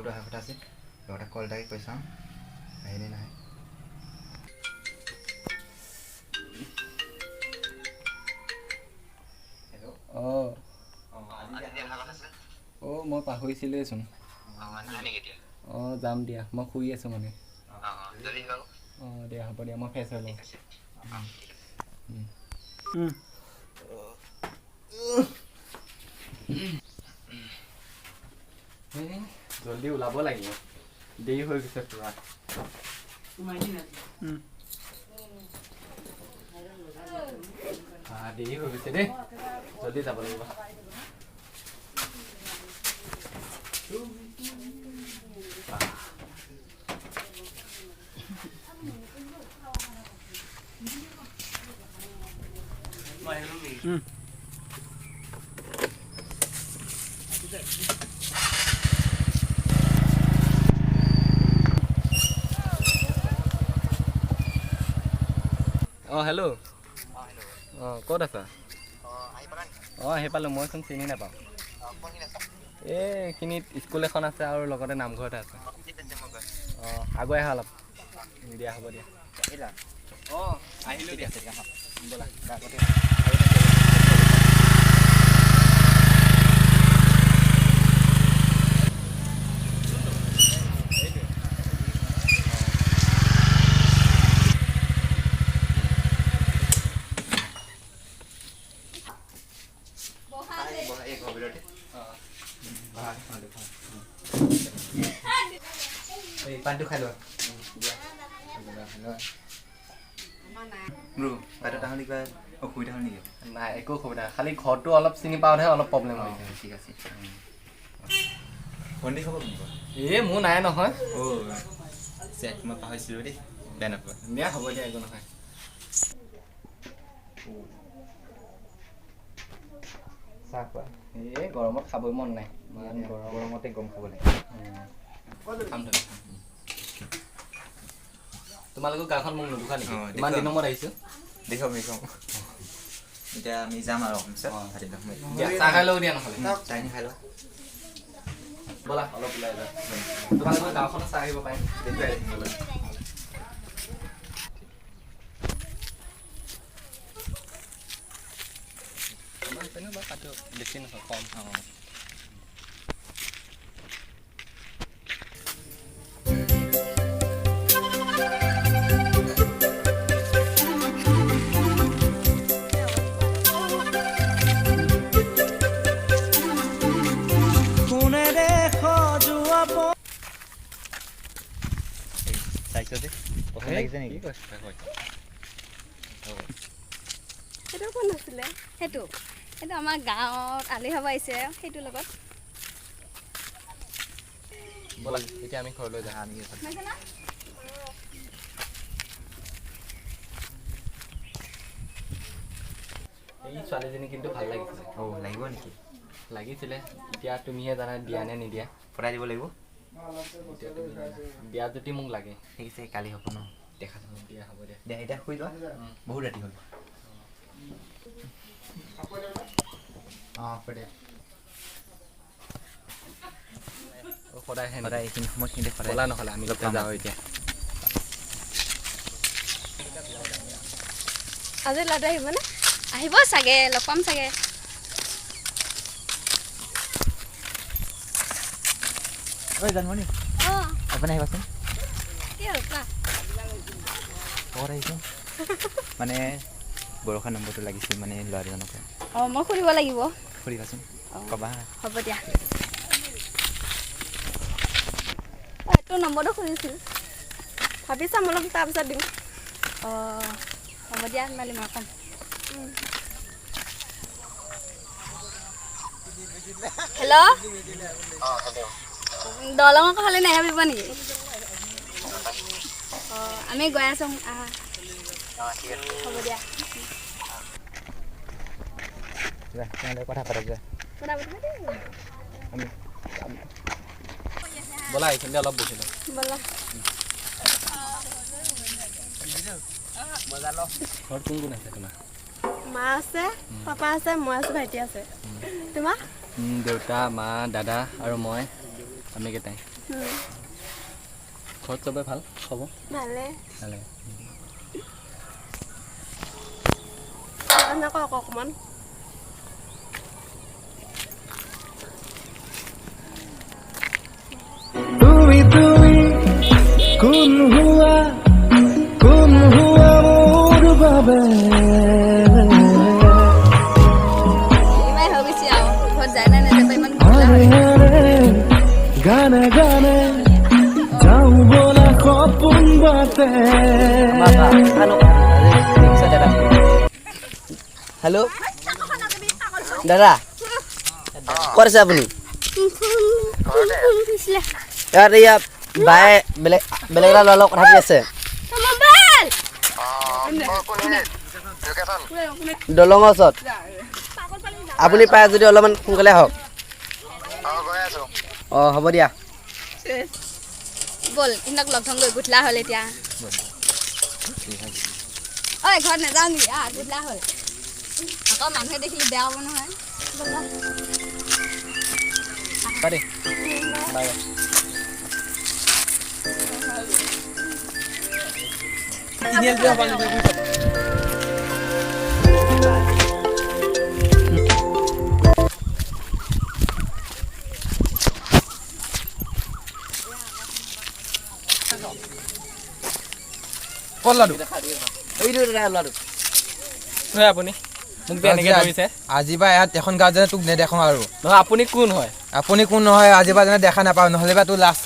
লগতো অহা কথা আছিল। লগতে কল এটাকে কৈ চাওঁ, আহে নে নাহে। হেল্ল'। অঁ। অঁ, আজি অহা কথা আছিল। অঁ, মই পাহৰিছিলোঁৱেচোন। অঁ, যাম দিয়া, মই শুই আছোঁ মানে। অঁ, দিয়া, হ'ব দিয়া, মই ফ্ৰেছ হৈ লওঁ। এই জল্দি ওলাব লাগিব, দেৰি হৈ গৈছে পূৰা। দেৰি হৈ গৈছে দেই, জল্দি যাব লাগিব। অঁ, হেল্ল'। অঁ, ক'ত আছা? অঁ, আহি পালোঁ। মইচোন চিনি নাপাওঁ। এই এইখিনিত স্কুল এখন আছে আৰু লগতে নামঘৰ এটা আছে। অঁ, আগুৱাই আহা অলপ। দিয়া, হ'ব দিয়া। অঁ, আহিলোঁ দিয়া, ব'লা। এই ঘৰৰ ভিতৰতে। এই পানীটো খাই লোৱা। দিয়া। ব্ৰ, বাটত আহোঁতে কিবা অসুবিধা হ'ল নেকি? নাই, একো অসুবিধা নাই। খালি ঘৰটো অলপ চিনি পাওঁতেহে অলপ প্ৰব্লেম হৈছে। ঠিক আছে। ভণ্টি খবৰ কেনেকুৱা? এই মোৰ নাই নহয়। অ' চেট, মই পাহৰিছিলোঁ দেই, বেয়া নাপাবা। দিয়া, হ'ব দিয়া, একো নহয়। চাহ খোৱা। এই গৰমত খাবই মন নাই, ইমান গৰম। গৰমতে গৰম খাব লাগে। খাম ধৰি। তোমালোকৰ গাঁওখন মোক নোদোখা নেকি? অঁ, ইমান দেখুৱাম। দিনৰ মূৰত আহিছোঁ। দেখুৱাম, দেখুৱাম। এতিয়া আমি যাম আৰু অকণ পিছত। অঁ। ভাতি লওঁ। দিয়া, চাহ খাই লওঁ দিয়া নহ'লে। চাহখিনি খাই লোৱা। ব'লা, অলপ ওলাই যাওঁ। তোমালোকৰ গাঁওখনো চাই আহিব পাৰিম। দেখুৱাই আহিম, ব'লা। আমাৰ সেইপিনেও বাৰু পাতো, বেছি নহয়, কম। অঁ। এই, চাইছ যে, পচন্দ লাগিছে নেকি? কি কৈছে? সেইটো কোন আছিলে? সেইটো সেইটো আমাৰ গাঁৱত আলি খাব আহিছে সেইটোৰ লগত। ব'লা, এতিয়া আমি ঘৰলৈ যাওঁ। আমি সোমাইছে না? এই ছোৱালীজনী কিন্তু ভাল লাগিছিলে। অ', লাগিব নেকি? লাগিছিলে। এতিয়া তুমিহে জানা, দিয়া নে নিদিয়া। পতাই দিব লাগিব। এতিয়া তুমি জানা, দিয়া যদি মোক লাগে। ঠিক আছে, কালি হ'ব ন, দেখা যাব। দিয়া, হ'ব দিয়া। দিয়া, এতিয়া শুই যোৱা, বহুত ৰাতি হ'ল। অঁ, হ'ব দে। অ, সদায় আহে নেকি? সদায় এইখিনি সময়খিনিতে সদায়। ব'লা নহ'লে আমি লগ এতিয়া পাম। যাওঁ এতিয়া। আজি ল'ৰাটো আহিবনে? আহিব চাগে, লগ পাম চাগে। ঐ জানমণি। অঁ। আপুনি আহিবাচোন। কি হ'ল, কোৱা। ক'ত আহিছোঁ মানে, বৰষা নম্বৰটো লাগিছিল মানে ল'ৰা দুজনৰ পৰা। অঁ, মই সুধিব লাগিব। সুধিবাচোন। অঁ। ক'বা। হ'ব দিয়া। অঁ, তোৰ নম্বৰটো খুজিছিল। ভাবি চাম অলপ, তাৰপিছত দিম। অঁ, হ'ব দিয়া নহ'লে, মই ক'ম। হেল্ল', দলঙৰ কাষলৈ নাহিব নেকি? অঁ, আমি গৈ আছোঁ, আহা। হ'ব দিয়া। যোৱা, তোমালোকে কথা পাতা, যোৱা। কথা পাতিবা দেই। আমি ব'লা, এইখিনিতে অলপ বহি লওঁ। ব'লা। ঘৰত কোন কোন আছে তোমাৰ? মা আছে, পাপা আছে, মই আছোঁ, ভাইটি আছে। তোমাৰ? দেউতা, মা, দাদা আৰু মই। আমি কেইটাই। ঘৰত চবে ভাল খবৰ? ভালে। ভালে। নকওঁ আকৌ অকণমান। তুমি তুমি কোন হোৱা, কোন হোৱা মোৰ বাবে? ইমান হৈ গৈছে আৰু ঘৰত যায় নাই নাযায়, ইমান গধূলা হ'ল। হাৰে গানে গানে যাওঁ বলা সপোন বাটে। হেল্ল' দাদা, ক'ত আছে আপুনি? ইয়াত ইয়াত বায়ে বেলেগ বেলেগ এটা ল'ৰাৰ লগত কথা পাতি আছে দলঙৰ ওচৰত। আপুনি পাৰে যদি অলপমান সোনকালে আহক। অঁ, হ'ব দিয়া। ব'ল, ইহঁতক লগ ধৰোঁগৈ, গধূলা হ'ল এতিয়া। ঐ, ঘৰত নাযাওঁ নেকি? আহ, গধূলা হ'ল, আকৌ মানুহে দেখিলে বেয়া হ'ব নহয়। ব'লা। Bye bye. ক'ত লাডু? এইটো দাদা, ল'ৰাটো। নহয়, আপুনি মোক যে এনেকৈ ধৰিছে। আজি পৰা ইয়াত এখন গাঁৱত যেনে তোক নেদেখোঁ আৰু। নহয়, আপুনি কোন হয়? আপুনি কোন নহয়, আজিৰ পৰা যেনে দেখা নাপাওঁ, নহ'লে বা তোৰ লাষ্ট